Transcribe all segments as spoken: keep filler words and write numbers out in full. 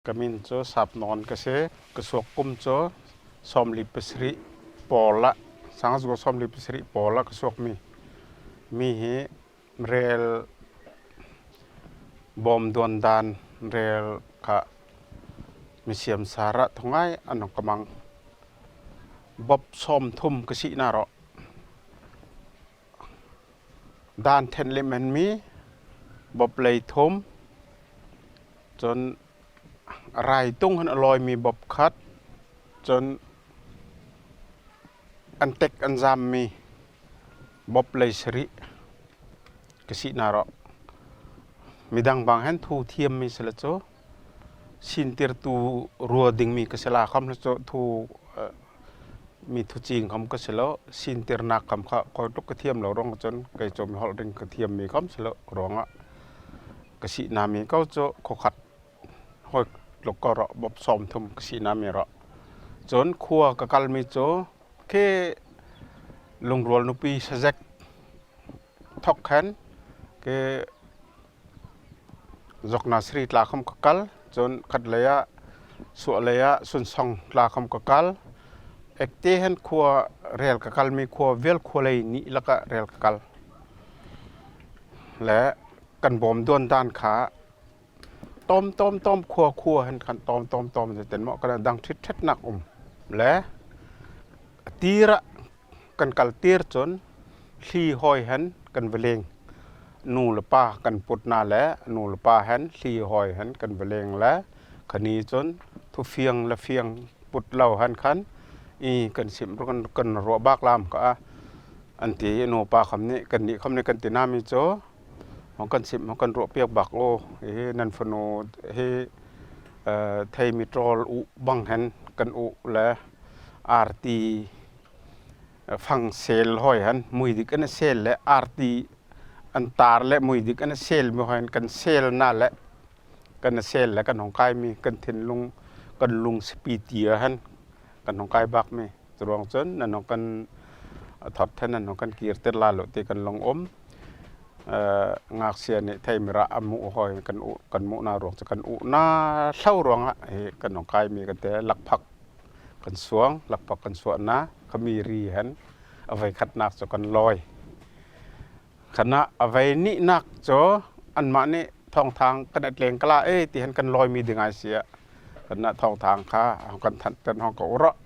Ka min chu Sap Nawn ka si, ka suak kum chu sâwmli pasarih pâwl ah, sâng zâ sâwmli pasarih pâwl ah ka suak mi. Mi hi rêl bâwm duan dân rêl kha mi siam sara thungâi an hawng ka mang. Bawp sâwmthum ka sih na rawh. Dân ṭhen lim hen mi, bawp lei thum, chun râi tung hen a lâwi mi bawp khat, chun an tek an zâm mi bawp lei sarih ka sih na rawh. Midang bang hen thu thiam mi si la chu, sîntirtu rua ding mi ka si lai khawm la chu thu, eh, mi thuching khawm ka si lo, sîntirnâk khawm kha kawitlup ka thiam lo ruangah chun, kei chu mi hawlh ding ka thiam mi khawm si lo ruangah ka sih na mi ko chu khua khat hâwi tluk ko rawh, bawp sâwmthum ka sih na mi rawh. Chun khua ka kal mi chu khi Lungrual nupi sazek thawk hen khi Zawkna Sri tla khawm ka kal, chun khat lei ah, suah lei ah Sunsawng tla khawm ka kal. Ektê hen khua rêl ka kal mi khua vial khua lei nih lakah rêl ka kal. Le kan bâwm duan dân kha tâwm tâwm tâwm khua khua hen khan tâwm tâwm tâwm zei ten maw kan dang ṭhit ṭhetnâk um. Le a tîr ah kan kal tîr chun thli hâwi hen kan va lêng. Nu le pa kan put na le nu le pa hen thli hâwi hen kan va lêng le kha ni chun thufiang le fiang put lo hen khan i kan sim ru kan, kan ruah bâk lam kha a. An ti, nu pa khawm nih, kan nih khawm nih kan ti na mi chu. Hawng kan sim, hawng kan ruah piak bâk u. Hi nan fanu hi, eh, theimi ṭâwl uh bang hen kan uh le arti, eh, fang sêl hâwi hen, mui dik an sêl le arti an târ le mui dik an sêl mi hâwi hen kan sêl na le kan sêl le kan hawng kâi mi, kan thinlung, kan lung sapi ti a hen kan hawng kâi bâk mi. Churuang chun nan hawng kan thawt hen, nan hawng kan kîrtir lai lo ti kan lung um. Eh, ngâksia nih theimi rah a muh hâwi kan uh, kan muh na ruang chu kan uh na thlo ruangah hi kan hawng kâi mi kan ti, lakphak kan suang, lakphak kan suah na, kha mi ri hen a veikhatnâk chu kan lâwi. Khanah a veinihnâk chu anmah nih thâwngthâng kan a tleng kal a, e, ti hen kan lâwi mi ding ai si ah. Khanah thâwngthâng kha hawng kan thanh ten hawng ka uh rawh.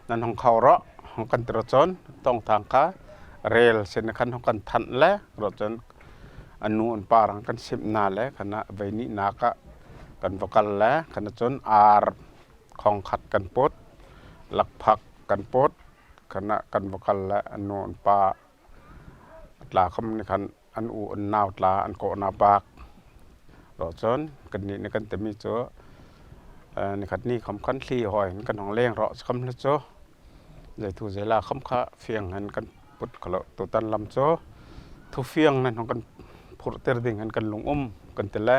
Nan hawng kho rawh, hawng kan ti rawh chun thâwngthâng kha rêl sin khan hawng kan thanh le rawh chun a nu an pa rang kan sim na le khanah veinihnâk ah kan va kal le khanah chun âr khawng khat kan put, lakphak kan put, khanah kan va kal le a nu an pa tla khawm nih khan an u an nau tla an kawh na bâk. Rawh chun kan nih nih kan ti mi chu, eh, nikhat ni khawm khan thli hâwi hen kan hawng lêng rawh si khawm la chu. Zei thu zei la khawm kha fiang hen kan put kho lo tutan lam chu. Thufiang nan hawng kan phurhtir ding hen kan lung um kan ti le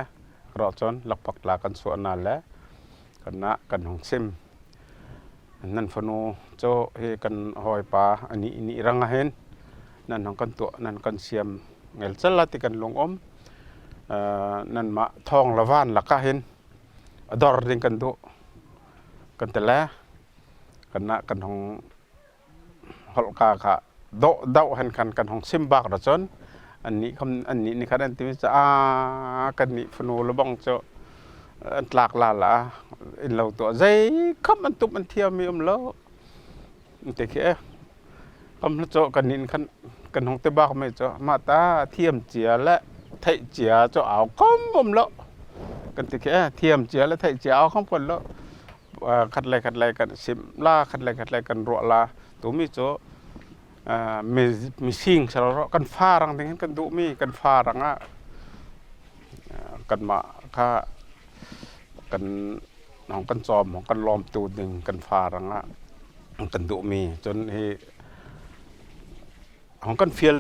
rawh chun lakphak tla kan suah na le khanah kan hawng sim. Nan fanu chu hi kan hâwipa a nih, nih rang ah hin nan hawng kan tuah, nan kan siam ngelchel lai ti kan lung um. Eh, nanmah thâwng le vân lakah hin a dawr ding kan duh kan ti le, khanah kan hawng hawlh kha kha dawh dawh hen khan kan hawng sim bâk rawh chun, an nih khawm, an nih nih khan an ti mi chu, a, kan nih fanu le bang chu an tlâk lai la, in lo tuah zei khawm an tum an thiam mi um lo. An ti khi e. Khawm la chu kan nih khan kan hawng ti bâk mi chu, mah ta thiam chia le theih chia chu âu khawm um lo. Kan ti khi e, thiam chia le theih chia âu khawm kan lo. Ah, khat lei khat lei kan sim la, khat lei khat lei kan ruah la. Tu mi chu, ah, mi, mi sing sal rawh, kan fa rang ding hen kan duh mi, kan fa rang ah, ah, kanmah kha kan hawng kan chawm, hawng kan lâwmtu ding kan fa rang ah kan duh mi. Chun hi hawng kan fial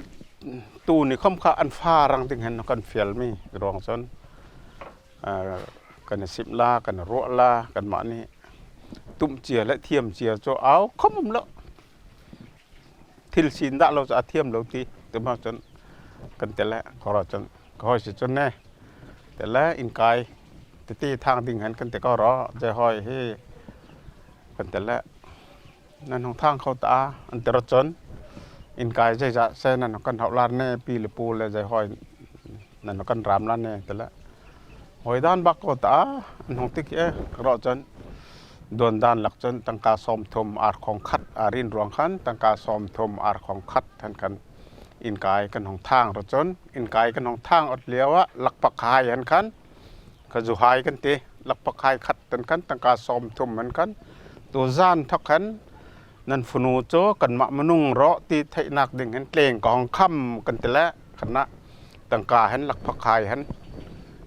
tu ni khawm kha an fa rang ding hen hawng kan fial mi ruang chun, ah, kan sim la, kan ruah la, kanmah nih tum chia le thiam chia chu âu khawm um lo. Thil sin dah lo chu a thiam lo ti, tu ma chun kan ti le, kho rawh chun, ka hâwi si chun ne. Ti le in kâi, Titi thang ding hen kan ti ko rawh, zei hâwi hi kan ti le. Nan hawng thang kho ta, an ti rawh chun. Inkai zeizah se nan hawng kan hauh lai ne, pi le pu le zei hâwi nan hawng kan râm lai ne, ti le. Hâwi dân bâk ko ta, an hawng ti khi e, rawh chun. Duan dân lak chun, tangka sâwmthum arkhawng khat, a rin ruang khan, tangka sâwmthum arkhawng khat hen khan. Inkai kan hawng thang rawh chun, inkai kan hawng thang awt liauah, lak phak hai hen khan. Ka zu hai kan ti, lak phak hai khat hen khan, tangka sâwmthum hen khan. Tu zân thawk hen, nan fanu chu kanmah minung rawh ti theihnâk ding hen tleng ka hawng kham kan ti le, khan ah tangka hen lak phak hai hen,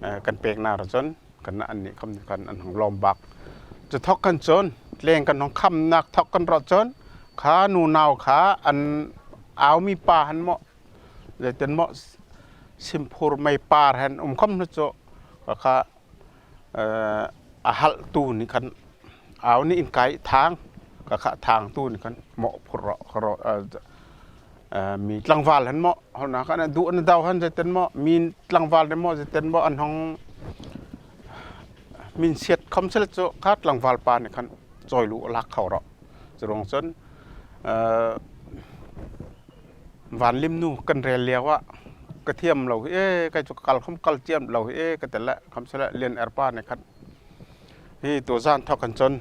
eh, kan pêk na rawh chun, khan ah annih khawm nih khan an hawng lâwm bâk. Chu thawk hen chun, tleng kan hawng khamnâk thawk hen rawh chun, kha nunau kha an âumipa hen maw, zei ten maw, simphur mei pâr hen um khawm hna chu, kha, kha, eh, a halhtu nih khan, âu nih inkai thang, kha, kha thangtu nih khan mawh phur rawh, kha rawh, eh, eh, mi tlangvâl hen maw, hawna khan a duh na dau hen zei ten maw, mi tlangvâl nih maw, zei ten maw, an hawng min siat khawmsele chu, kha tlangvâl pa nih khan chawi lu a lâk kho rawh. Churuang chun, eh, Vân Lim nu kan rêl liauah, ka thiam lo hi e, kei chu ka kal khawm kal chiam lo hi e, ka ti le, khawmsele Lian Er pa nih khan. Hi tu zân thawk hen chun,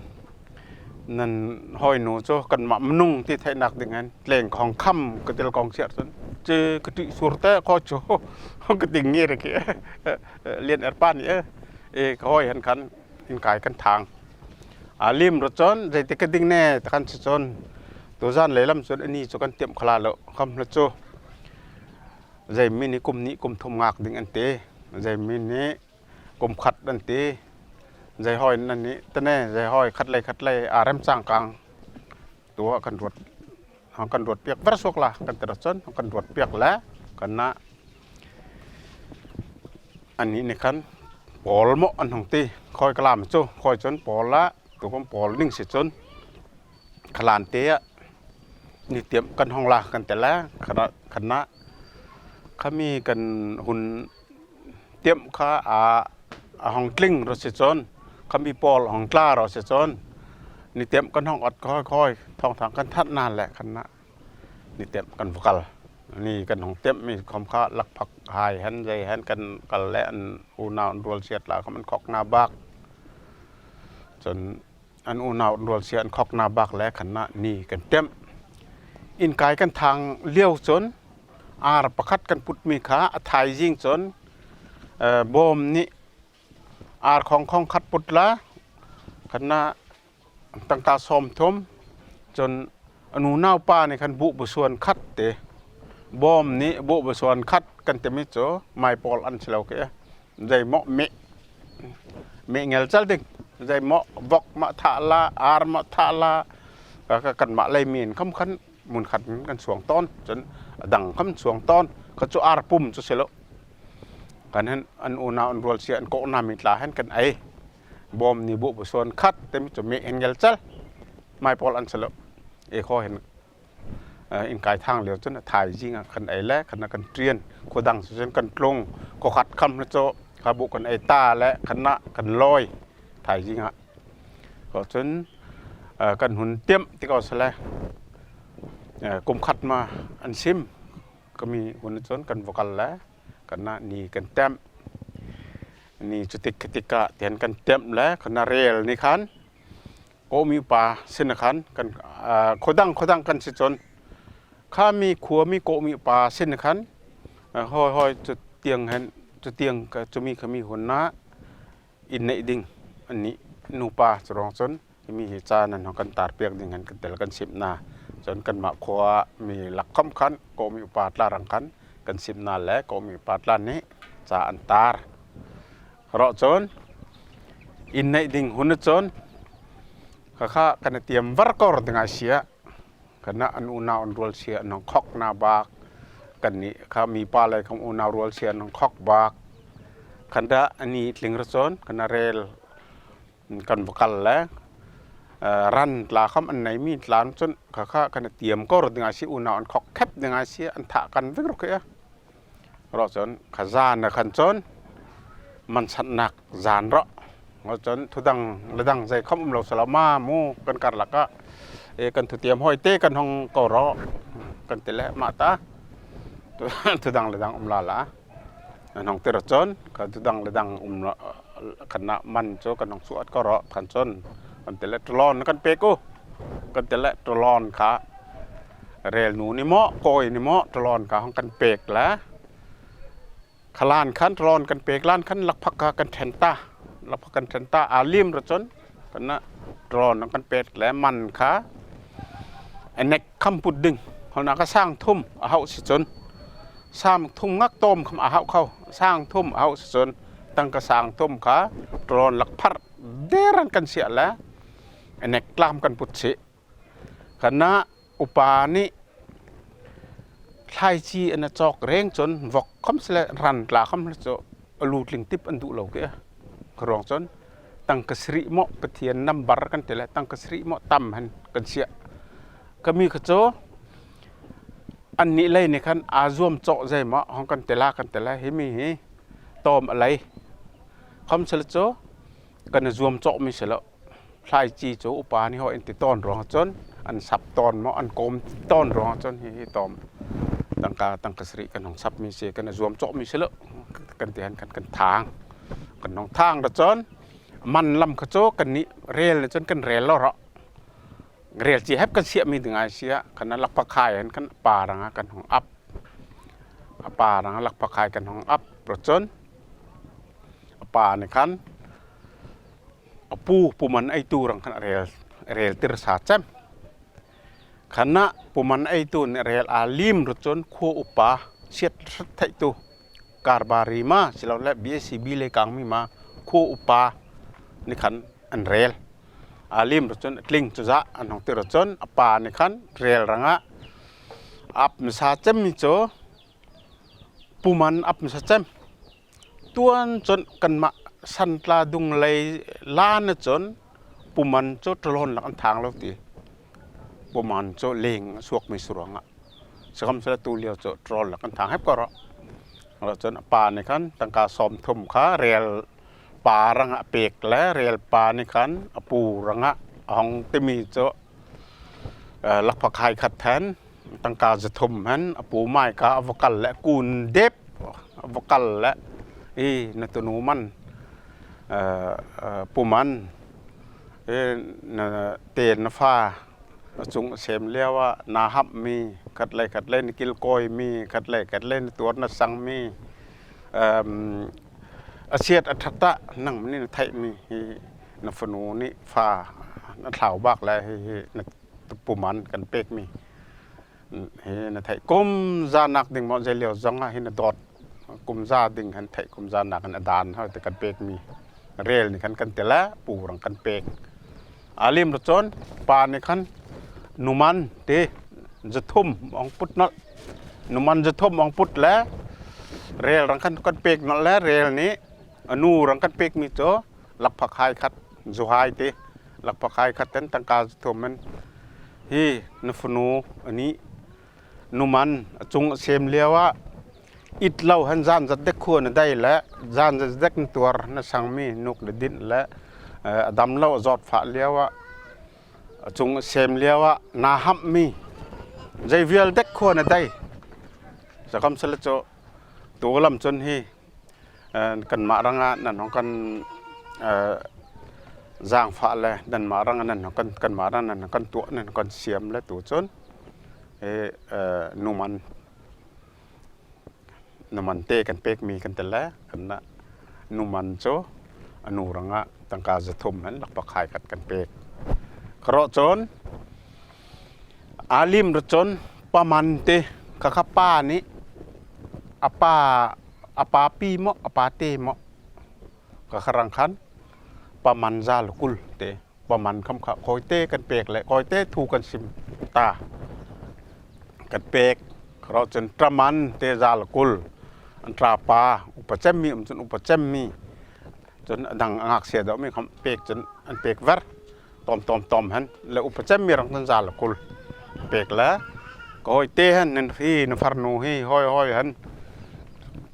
nan hâwi nu chu kanmah minung ti theihnâk ding hen, tleng ka hawng kham ka ti le kawng siar chun. Chu ka ṭih sur te kho chu, ka ti ngir khi e, Lian Er pa nih e, e ka hâwi hen khan, inkai kan thang. A lim rawh chun, zei ti ka ding ne, ti khan si chun. Tu zân lei lam chun, ani chu kan tiamh kho lai lo, khawm hna chu. Zei mi nih kum nih kum thum ngâk ding an ti. Zei mi nih kum khat an ti. Zei hâwi nan nih, ti ne, zei hâwi khat lei khat lei, a rem chang kang. Tu ah kan ruat, hawng kan ruat piak ver suak la, kan ti rawh chun, hawng kan ruat piak le, khan ah. Annih nih khan, pâwl maw an hawng ti, khâwi ka lam chu, khâwi chun pâwl la, tu khawm pâwl ning si chun. Kha lan te ah, ni tiamh kan hawng la, kan ti le, khan ah, khan ah. Kha mi kan hun tiamh kha a, a hawng tling rawh si chun, kha mi pâwl hawng tla rawh si chun, ni tiamh kan hawng awt khâwi khâwi, thâwngthâng kan that na le, khan ah, ni tiamh kan va kal. Ni kan hawng tiamh mi khawm kha lak phak hai hen, zei hen kan kal le an unau an rualsia tla khawm an khawk na bâk. Chun an unau an rualsia an khawk na bâk le khan ah ni kan tiamh. Inkai kan thang liau chun, âr pakhat kan put mi kha a thaizing chun, eh, bâwm nih âr khawng khawng khat put la, khan ah tangka sâwmthum, chun a nunau pa nih khan buh basuan khat ti. Bâwm nih buh basuan khat kan ti mi chu, mâi pâwl an si lo khi e. Zei maw meh, meh ngelchel ding. Zei maw vok mah thah la, âr mah thah la, kha, kha kanmah lei min khawm khan, mun khat kan suang tâwn, chun a dang khawm suang tâwn, kha chu âr pum chu si lo. Khan hen an unau an rualsia an kawh na mi tla hen kan ei. Bâwm nih buh basuan khat ti mi chu meh hen ngelchel. Mâi pâwl an si lo. E kho hen, eh, inkai thang liau chun a thaizing ah kan ei le, khan ah kan ṭian. Khaw dang si chun kan tlung. Khaw khat khawm hna chu kha buh kan ei ta le, khan ah kan lâwi. Thaizing ah. Khaw chun, eh, kan hun tiamh ti ko si le. Eh, kum khat ma an sim. Kha mi hun chun kan va kal le, khan ah ni kan tiamh. Ni chu tik kha tik ah, ti hen kan tiamh le, khan ah rêl nih khan. Kawhmi upa sin khan, kan, ah, khaw dang, khaw dang kan si chun. Kha mi khua mi kawhmi upa sin khan, ah, hâwi hâwi chu tiang hen, chu tiang kha, chu mi kha mi hun ah, in neih ding, annih nupa churuang chun, mi hi cha nan hawng kan târ piak ding hen kan ti le kan sim na. Chun kanmah khua mi lak khawm khan, kawhmi upa tla rang khan, kan sim na le, kawhmi upa tla nih, cha an târ. Rawh chun, in neih ding hun ah chun, kha kha kan tiam var kawr ding a si a. Khan ah an unau an rualsia an hawng khawk na bâk. Kannih kha mi pa lei khawm unau rualsia an hawng khawk bâk. Khan ah ani tling rawh chun, khan ah rêl kan va kal le, eh, ran tla khawm an nei mi tla chun, kha kha kan tiam kawr ding a si, unau an khawk khep ding a si, an thah kan vek rawh khi e. Rawh chun, kha zân ah khan chun, mansatnâk zân rawh. Chun, thu dang le dang zei khawm um lo seh lo, ma mu kan kar lakah, e, kan thutiam hâwi tê kan hawng ko rawh, kan ti le, mah ta. Thu, thu dang le dang um la la. An hawng ti rawh chun, kan thu dang le dang um la, khan ah man chu kan hawng suat ko rawh, khan chun. Kan ti le, ṭawlawn kan pêk u. Kan ti le, ṭawlawn kha. Rêl nu ni maw, kâwi ni maw, ṭawlawn kha hawng kan pêk le. Kha lan khan, ṭawlawn kan pêk lan khan, lakphak kha kan ṭhen ta. Lakphak kan ṭhen ta, a lim rawh chun. Kan ah ṭawlawn kan pêk le man kha. Anek kham put ding. Hâwi na kha sâng thum a hauh si chun. Sâng thum ngâk tâwm kham a hauh kho. Sâng thum a hauh si chun. Tangka sâng thum kha. Ṭawlawn lakphar dêr hen kan siah le. Anek tlâm kan put si. Kan ah upa nih thlaichi an a châwk rêng chun vawk khawmsele ran tla khawmsele chu a lu tling tip an duh lo kei. Kha ruang chun tangka sarih maw Pathian nambar kan ti le tangka sarih maw tam hen kan siah. Kha mi kha chu annih lei nih khan a zuam chawh zei maw hawng kan ti la kan ti le hi mi hi tâwm a lei. Khawmsele chu kan a zuam chawh mi seh lo. Thlaichi chu upa nih hâwi an ti tâwn ruangah chun, an sap tâwn maw, an kawm tâwn ruangah chun, hi, hi tâwm. Tangka, tangka sarih kan hawng sap mi si, kan a zuam chawh mi si lo. Kan ti hen kan, kan thâng. Kan hawng thâng rawh chun, man lam kha chu, kannih rêl nih chun kan rêl lo rawh. Rêl chi hep kan siah mi ding ai siah, kan a lakphak khai hen kan pa rangah kan hawng ap. A pa rangah lakphak khai kan hawng ap rawh chun, a pa nih khan, a pu, pu man ei tu rang khan a rêl, rêl tir sa chem. Khan ah pu man ei tu nih rêl a lim rawh chun khua upa siat hrat theih tu. Karbari ma, si lo le B S C B leikâng mi ma, khua upa nih khan an rêl. A lim rawh chun, a tling chu zah, an hawng ti rawh chun, a pa nih khan rêl rangah. Ap mi sa chem mi chu, pu man ap mi sa chem. Tuan chun kanmah san tla dung lei lan ah chun pu man chu ṭawlawn lak an thâng lo ti. Pu man chu lêng suak mi si ruangah. Sikhawmsele tu liau chu ṭawlawn lak an thâng hep ko rawh. Rawh chun a pa nih khan tangka sâwmthum kha rêl pa rangah pêk le rêl pa nih khan a pu rangah a hawng ti mi chu, eh, lakphak khai khat hen. Tangka zathum hen, a pu mai kha a va kal le, kun dep, a va kal le, i, na tunu man, eh, eh, pu man, i, na tê na fa, a chung a sêm liauah, na hamh mi, khat lei khat lei na kilkâwi mi, khat lei khat lei na tuar na sang mi, ehm, a siat a ṭhat ah, nangmah nih na theih mi, hi, na fanu nih fa, na thlâu bâk le, hi, hi, na pu man kan pêk mi. Hi na theih kum zânâk ding maw zei liau zawngah hi na dâwt. Kum zâ ding hen theih kum zânâk hen a dân hâwi ti kan pêk mi. Rêl nih khan kan ti le pu rang kan pêk. A lim rawh chun pa nih khan numan ti zathum hawng put nawlh. Numan zathum hawng put le rêl rang khan kan pêk nawlh le rêl nih a nu rang kan pêk mi chu lakphak hai khat, zu hai ti. Lakphak hai khat hen tangka zathum hen. Hi, na fanu, a nih. Numan, a chung a sêm liauah. It lo hen zân zat dek khua na dei le, zân zat dek na tuar na sang mi, nuk le dinh le, eh, a dam lo a zawt fah liauah. A chung a sêm liauah, na hamh mi. Zei vial dek khua na dei. Sikhawmsele chu, tu lam chun hi, Eh, kanmah rangah nan hawng kan, eh, zangfah le, nanmah rangah nan hawng kan, kanmah rangah nan hawng kan tuah, nan hawng kan siam le tu chun, eh, eh, numan, numan tê kan pêk mi kan ti le, kan na, numan chu, a nu rangah tangka zathum hen lakphak hai khat kan pêk. Kha rawh chun, a lim rawh chun, pa man ti, kha kha pa nih, a pa, a pa pi maw, a pa tê maw. Kha kha rang khan, pa man zal kul ti, pa man kham kha, kâwitê kan pêk le, kâwitê thu kan sim ta. Kan pêk, kha rawh chun, ṭa man ti zal kul, an ṭa pa, upa chem mi, um chun upa chem mi. Chun a dang a ngâksia dawh mi kham pêk chun an pêk ver. Tâwm, tâwm, tâwm hen. Le upa chem mi rang chun zal kul. Pêk le. Kâwitê hen, nan hi, na farnu hi, hâwi, hâwi hen.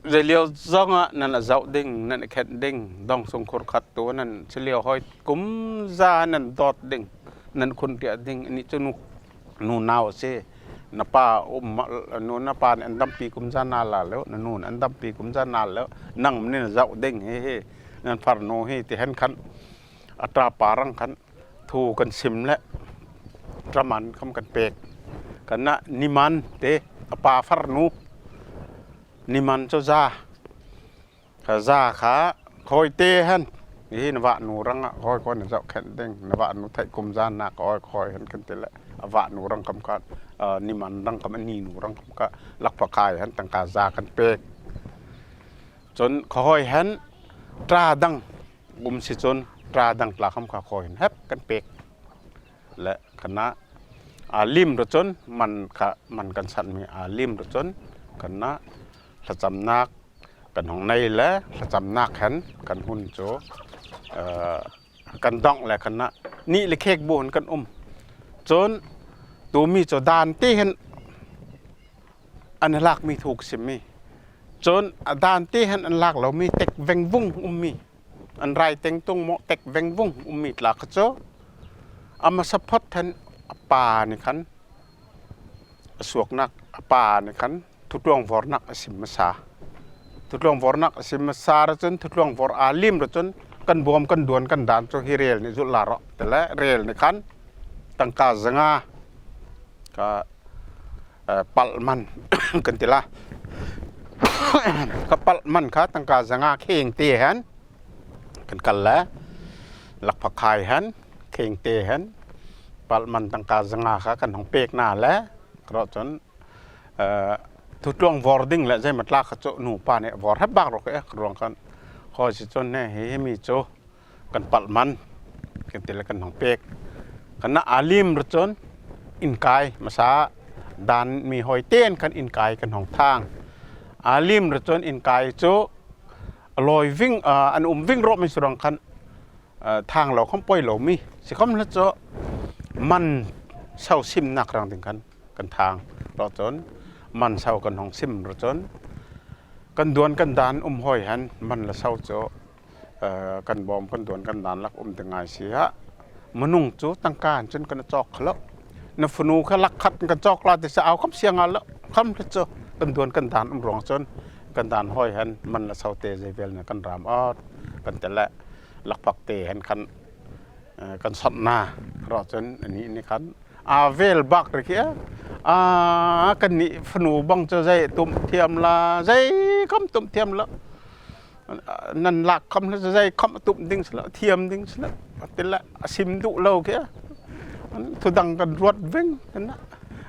Zei liau zawngah nan a zauh ding, nan a khenh ding, dawngsung khur khat tu nan si liau hâwi kum za nan dâwt ding, nan khun tiah ding, anih chu nu, nunau asi. Na pa um, nu na pa nih an dampi kum za na la lo, na nu nih an dampi kum za na lo, nang nih na zauh ding hi hi, nan farnu hi ti hen khan a ṭa pa rang khan thu kan sim le ṭaman khawm kan pêk. Kan na Niman ti a pa farnu, Niman chu za. Kha za kha khâwi tê hen. Hi na vahnu rang ah khâwi khâwi na zauh khenh ding. Na vahnu theih kum za na khâwi khâwi hen kan ti le. A vahnu rang khawm kha, a, Niman rang khawm, a ninu rang khawm kha. Lakphakhâi hen tangka za kan pêk. Chun khâwi hen ṭa dang um si chun ṭa dang tla khawm kha khâwi hen hep kan pêk. Le khan na a lim rawh chun man kha, man kan sanh mi a lim rawh chun khan na thlachamnâk kan hawng nei le thlachamnâk hen kan hun chu, eh, kan dawngh le khan na nih le khêk bu hen kan um. Chun tu mi chu dân tê hen an lâk mi thu ka sim mi. Chun a dân tê hen an lâk lo mi tek veng vung um mi. An rai tengtung maw tek veng vung um mi tla kha chu. A masa phawt hen a pa nih khan a suaknâk, a pa nih khan thutluang vâwrnâk a sim masa. Thutluang vâwrnâk a sim masa rawh chun thutluang vâwr a lim rawh chun kan buam kan duan kan dân chu hi rêl nih zulh la rawh. Ti le rêl nih khan tangka zanga kha, eh, palh man kan ti la. Kha palh man kha tangka zanga khêng tê hen kan kal le lakphakhâi hen khêng tê hen palh man tangka zanga kha kan hawng pêk na le. Kha rawh chun, eh, thutluang vâwr ding le zeimaw tla kha chu nu pa nih vâwr hep bâk rawh kha, eh, kha ruang khan. Khâwi si chun he hi, hi mi chu kan palh man, kan ti le kan hawng pêk. Khan na a lim rawh chun inkâi masa dân mi hâwi tê hen khan inkâi kan hawng thâng. A lim rawh chun inkâi chu a lâwi ving, a, an um ving rawh mi si ruang khan, a, thâng lo khawm poi lo mi. Si khawm le chu man sau simnâk rang ding khan kan thâng rawh chun man sau kan hawng sim rawh chun kan duan kan dân um hâwi hen man le sau chu, eh, kan bawm kan duan kan dân lak um ti ngâi si ha. Minung chu tangka hen chun kan châwk kho lo. Na fanu kha lak khat kan châwk la ti sa au khawm siang a lo. Khawm le chu kan duan kan dân um ruang chun kan dân hâwi hen man le sau tê zei vêl nih kan râm awt kan ti le lakphak tê hen khan, eh, kan sanh na rawh chun anih nih khan a vêl bâk rih khi a. A, kannih fanu bang chu zei tum thiam la, zei khawm tum thiam lo. Nan lâk khawm le zei khawm tum ding si lo, thiam ding si lo. Ti le a sim duh lo khi a. Thudang kan ruat ving, kan na.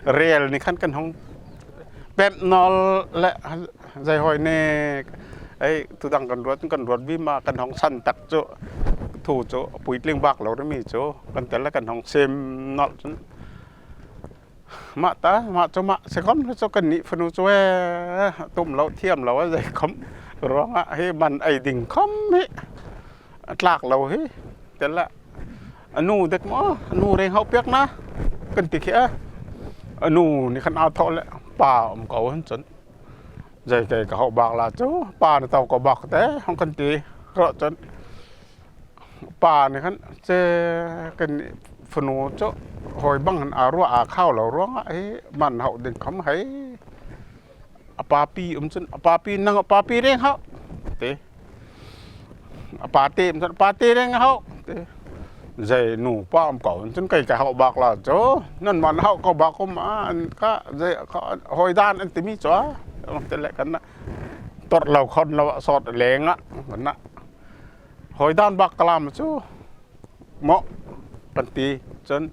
Rêl nih khan kan hawng pêmh nawl le zei hâwi nih, ei, thudang kan ruat, kan ruat vima kan hawng sanh tak chu thu chu puitling bâk lo rih mi chu kan ti le kan hawng sim nawl chun. Mah ta, mah chu mah si khawm le chu kannih fanu chu, eh, tum lo, thiam lo, eh, zei khawm ruangah hi man ei ding khawm hi a tlâk lo hi. Ti le a nu dek maw, a nu rêng hauh piak na kan ti khi a. A nu nih khan a thawh le pa um ko hen chun. Zei kei ka hauh bâk la chu, pa na tau ko bâk tê, hawng kan ti rawh chun. Pa nih khan, che, kannih fanu chu hâwi bang hen a ruah a khâu lo ruangah hi man hauh ding khawm hei. A papi um chun, a papi nang a papi rêng hauh ti. A pa tê um chun, a pa tê rêng hauh ti. Zei nu pa um ko um chun kei ka hauh bâk la chu. Nan man hauh ko bâk um a, an kha, zei kha, hâwi dân an ti mi chu a. Ti le kan na. Tawrh lo khon lo sawt leng ah. Kan na. Hâwi dân bâk ka lam chu. Maw, kan ti chun,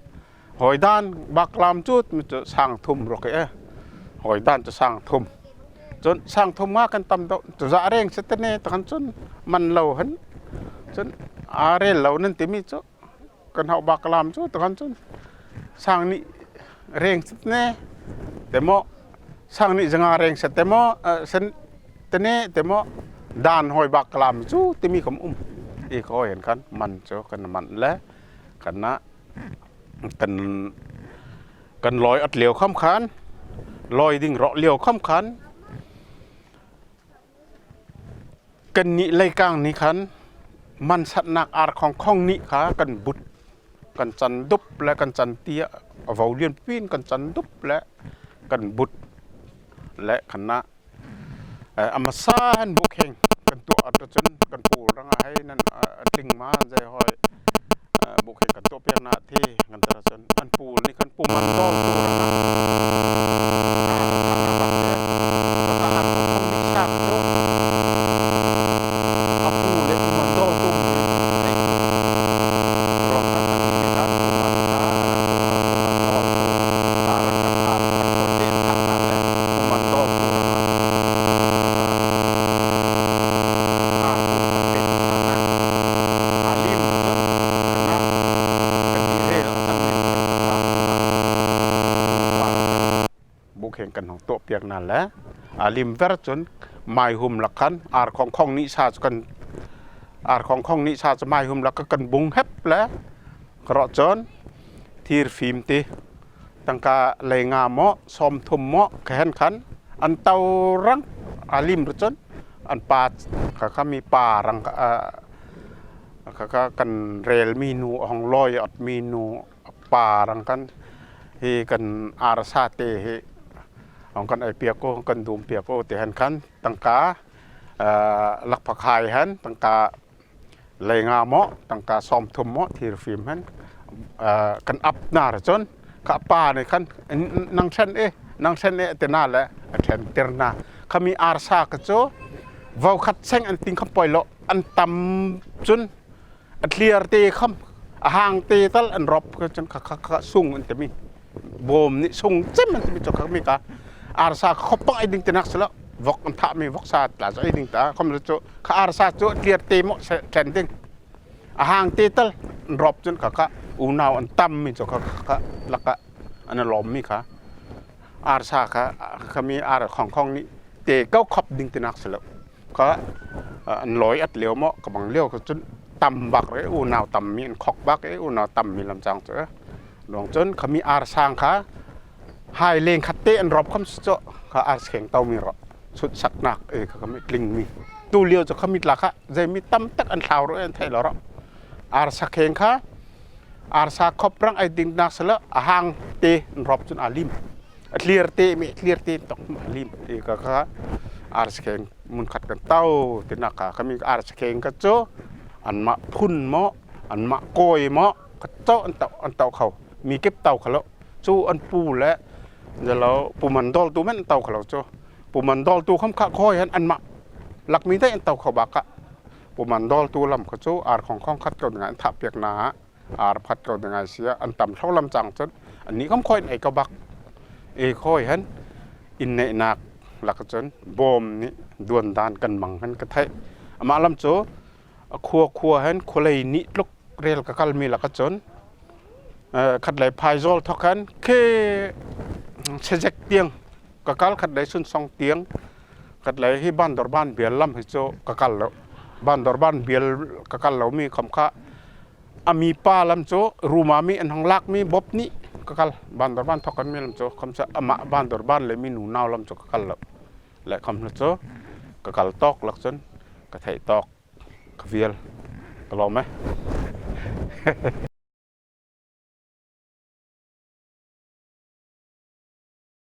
hâwi dân bâk ka lam chu, mi chu sâng thum rawh khi e. Hâwi dân chu sâng thum. Chun sâng thum nga kan tam deuh, chu zah rêng seh tê ne, ta khan chun, man lo hen. Chun, a rêl lo nan ti mi chu, kan hauh bâk ka lam chu, ta khan chun, sâng nih rêng seh tê ne, ti maw, sâng nih zanga rêng seh tê maw, eh, seh tê ne, ti maw, dân hâwi bâk ka lam chu, ti mi khawm um. I khâ hâwi hen khan, man chu, kan man le, kan na, kan, kan lâwi awt liau khawm khan, lâwi ding rawh liau khawm khan, Kannih leikâng nih khan mansatnâk âr khawngkhawng nih kha kan but, kan chan dup le kan chan tiah, a vo lianpi in kan chan dup le kan but le khan ah, eh, a masa hen bukheng kan tuah awt chun kan pul rangah hei nan, eh, a tling ma zei hâwi, eh, bukheng kan tuah piak na thi kan tar chun an pul nih khan Pu Mandawltu rangah. Bukheng kan hawng tuah piak na le, a lim ver chun maihum lak khan âr khawngkhawng nih sa chu kan, âr khawngkhawng nih sa chu maihum lak kha kan bung hep le, ka rawh chun thîrfîm ti tangka leinga maw, sâwmthum maw, kha hen khan an tau rang, a lim rih chun an pa kha, kha mi pa rang kha, ah, kha, kha kan rêl mi nu a hawng lâwi awt mi nu pa rang khan hi kan ârsa tê hi hawng kan ei piak u, kan dum piak u ti hen khan tangka, ah, lakphakhâi hen tangka leinga maw, tangka sâwmthum maw, thîrfîm hen, ah, kan ap na rih chun kha pa nih khan, "Nang ṭhen e, nang ṭhen e," ti na le a ṭhentir na. Kha mi ârsa kha chu vo khat seng an ting khawm poi lo, an tam chun a tliar tê khawm, a hâng tê tal an rawp kha chun kha, kha, kha sung an ti mi. Bâwm nih sung chem an ti mi chu kha mi kha ârsa kha khawp pang ei ding tinâk si lo. Vawk an thah mi, vawksa tla chu ei ding ta khawm lo chu. Kha ârsa chu a tliar tê maw se ṭhen ding. A hâng tê tal an rawp chun kha, kha unau an tam mi chu kha, kha, kha lakah an lâwm mi kha. Ârsa kha, kha mi âr khawngkhawng nih tê ko khawp ding tinâk si lo. Kha, ah, an lâwi awt liau maw, ka bang liau kha chun tam bâk rih, unau tam mi an khawk bâk e, unau tam mi lam chang chu. Ruang chun kha mi ârsa kha hâi leng khat tê an rawp khawm si chu, kha ârsa kheng tau mi rawh. Sutsaknâk e kha, kha mi tling mi. Tu liau chu kha mi tla kha zei mi tam tak an thlau rawh e, an theih lo rawh. Ârsa kheng kha ârsa khawp rang ei ding tinâk si lo, a hâng tê an rawp chun a lim. A tliar tê mi, a tliar tê tawk a lim. Ti kha, kha ârsa kheng mun khat kan tau tinâk kha, kha mi ârsa kheng kha chu anmah phun maw, anmah kâwi maw, kha chu an tau, an tau kho. Mi kip tau kho lo. Chu an pu le, zei lo, Pu Mandawltu men an tau kho lo chu. Pu Mandawltu khawm kha kâwi hen anmah lak mi dai an tau kho bâk kha. Pu Mandawltu lam kha chu âr khawngkhawng khat ko ding an thah piak na. Âr phat ko ding ai sia, an tam thlo lam chang chun, annih khawm khawi an ei ko bâk. Ei khawi hen, inneihnâk lakah chun, bâwm nih duan dân kan mang hen ka theih. Amah lam chu, a khua khua hen, khualei nih tluk rêl ka kal mi lakah chun, eh, khatlei Phaizâwl thawk hen, khi Sezek tiang ka kal, khatlei Sunsawng tiang, khatlei hi Bandorban bial lam hi chu ka kal lo. Bandorban bial ka kal lo mi khawm kha, a mi pa lam chu, Ruma mi an hawng lâk mi bawp nih ka kal. Bandorban thawk hen mi lam chu, khawmsele amah Bandorban le mi nunau lam chu ka kal lo. Le khawm lo chu, ka kal tâwk lak chun, ka theih tâwk, ka vial, ka lâwm e.